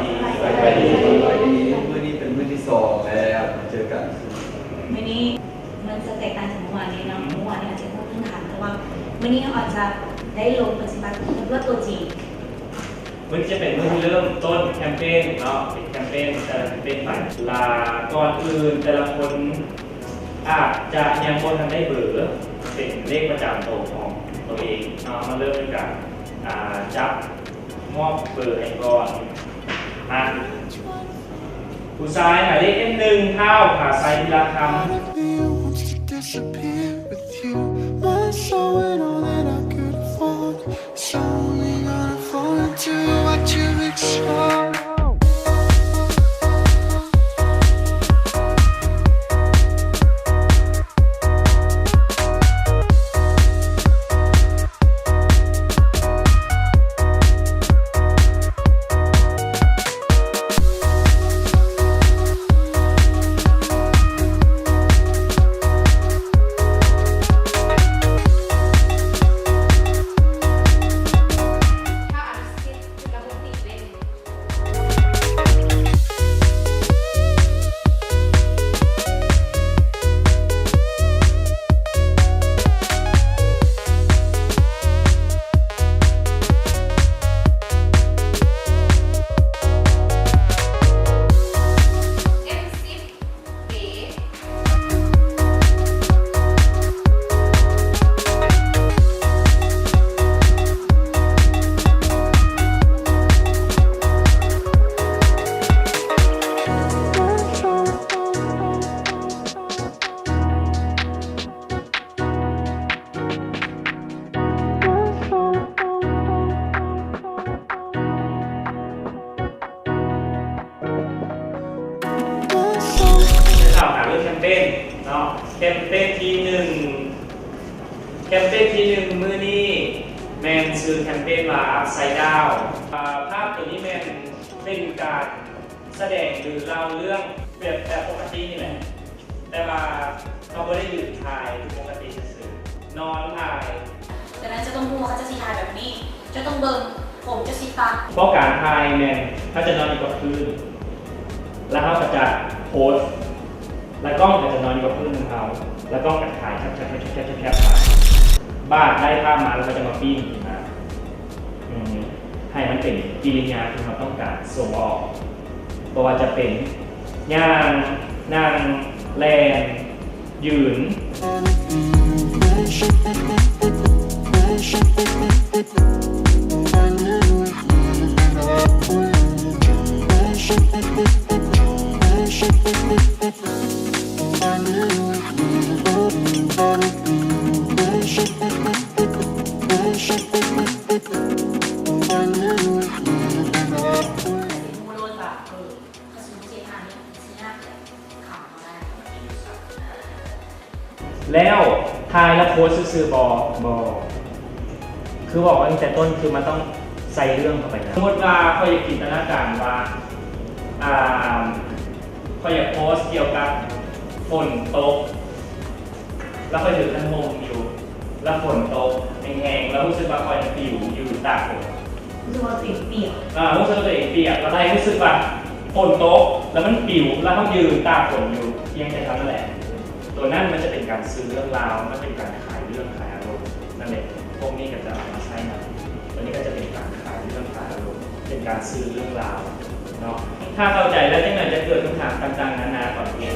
ສະບາຍດີ ມື້ນີ້ເປັນມື້ທີສອງແລ້ວ ເຈີກັນ. ມື້ນີ້ມັນຈະແຕກຕ່າງຈາກມື້ວານນີ້ເນາະ, ມື້ວານນີ້ອາດຈະເວົ້າເລື່ອງຄັນ ແຕ່ວ່າມື້ນີ້ເຮົາອາດຈະໄດ້ລົງປະຕິບັດຕຳຫຼວດຕົວຈິງ. ມື້ນີ້ຈະເປັນມື້ທີ່ເລີ່ມຕົ້ນແຄມເປນເນາະ, ເປັນແຄມເປນ ແຕ່ລະແຄມເປນໄປ ລະກ່ອນອື່ນແຕ່ລະຄົນອາດຈະຍັງບໍ່ທັນໄດ້ເບີ ເປັນເລກປະຈຳໂຕຂອງໂຕເອງເນາະ. ມາເລີ່ມດ້ວຍການ ອາ ຈັບ ມອບເບີໃຫ້ກ່ອນ. ມາ ຜູ້ຊາຍໝາຍເລກເອັມໜຶ່ງ ທ້າວ ພາໄຊ ວິລະຄຳ.ກ່າວຫາເລື່ອງແຄມເປນເນາະ, ແຄມເປນທີໜຶ່ງ ແຄມເປນທີໜຶ່ງມື້ນີ້ແມ່ນຊື່ແຄມເປນວ່າ Upside Down. ອາ ພາບໂຕນີ້ແມ່ນເປັນການສະແດງ ຫຼື ເລົ່າເລື່ອງແບບ ແບບປົກກະຕິນີ້ແຫຼະ. ແຕ່ວ່າເຮົາບໍ່ໄດ້ຢືນຖ່າຍຄືປົກກະຕິຊື່ໆ ນອນຖ່າຍ. ດັ່ງນັ້ນເຈົ້າຕ້ອງຮູ້ວ່າເຂົາເຈົ້າຊິຖ່າຍແບບນີ້ ເຈົ້າຕ້ອງເບິ່ງຜົມເຈົ້າຊິຕັດ. ເພາະການຖ່າຍແມ່ນເຮົາຈະນອນຢູ່ກັບພື້ນ ແລ້ວເຮົາກໍຈະໂພສ ແລ້ວກ້ອງກໍຈະນອນຢູ່ກັບພື້ນນຳເຮົາ ແລ້ວກ້ອງກໍຖ່າຍແຄບໆ ບາດໄດ້ພາບມາ ແລ້ວເຮົາຈະມາປີ້ນຂຶ້ນມາ. ອືມ ໃຫ້ມັນເປັນກິລິຍາທີ່ເຮົາຕ້ອງການສົ່ງອອກ ບໍ່ວ່າຈະເປັນຍ່າງ, ນັ່ງ, ແລ່ນ, ຢືນ. ແລ້ວຖ່າຍແລ້ວໂພສຊື່ໆບໍ່? ບໍ່. ຄືບອກວ່າຕັ້ງແຕ່ຕົ້ນ ຄືມັນຕ້ອງໃສ່ເລື່ອງເຂົ້າໄປນຳ. ສົມມຸດວ່າຂ້ອຍຢາກຈິນຕະນາການວ່າ ອາ ຂ້ອຍຢາກໂພສກ່ຽວກັບຝົນຕົກ ແລ້ວຂ້ອຍຖືຄັນຮົ່ມຢູ່ ແລ້ວຝົນຕົກແຮງໆ ແລ້ວຮູ້ສຶກວ່າຂ້ອຍນະປິວຢູ່ຕາກຝົນ. ຮູ້ສຶກວ່າຕົວເອງປຽກ. ອາ ຮູ້ສຶກວ່າຕົວເອງປຽກ ແລ້ວໃຫ້ຮູ້ສຶກວ່າຝົນຕົກ ແລ້ວມັນປິວ ແລ້ວເຮົາຢືນຕາກຝົນຢູ່ ພຽງແຕ່ເທົ່ານັ້ນແຫຼະ. ໂຕນັ້ນມັນຈະເປັນການສື່ເລື່ອງລາວ ມັນເປັນການຂາຍເລື່ອງຂາຍອາລົມນັ້ນແຫຼະ. ພວກນີ້ກໍຈະເອົາມາໃຊ້ນຳ. ໂຕນີ້ກໍຈະເປັນການຂາຍເລື່ອງຂາຍອາລົມ ເປັນການສື່ເລື່ອງລາວເນາະ. ຖ້າເຂົ້າໃຈແລ້ວ ຈັກໜ້ອຍຈະເກີດຄຳຖາມຕ່າງໆນານາກ່ອນເຮັດ.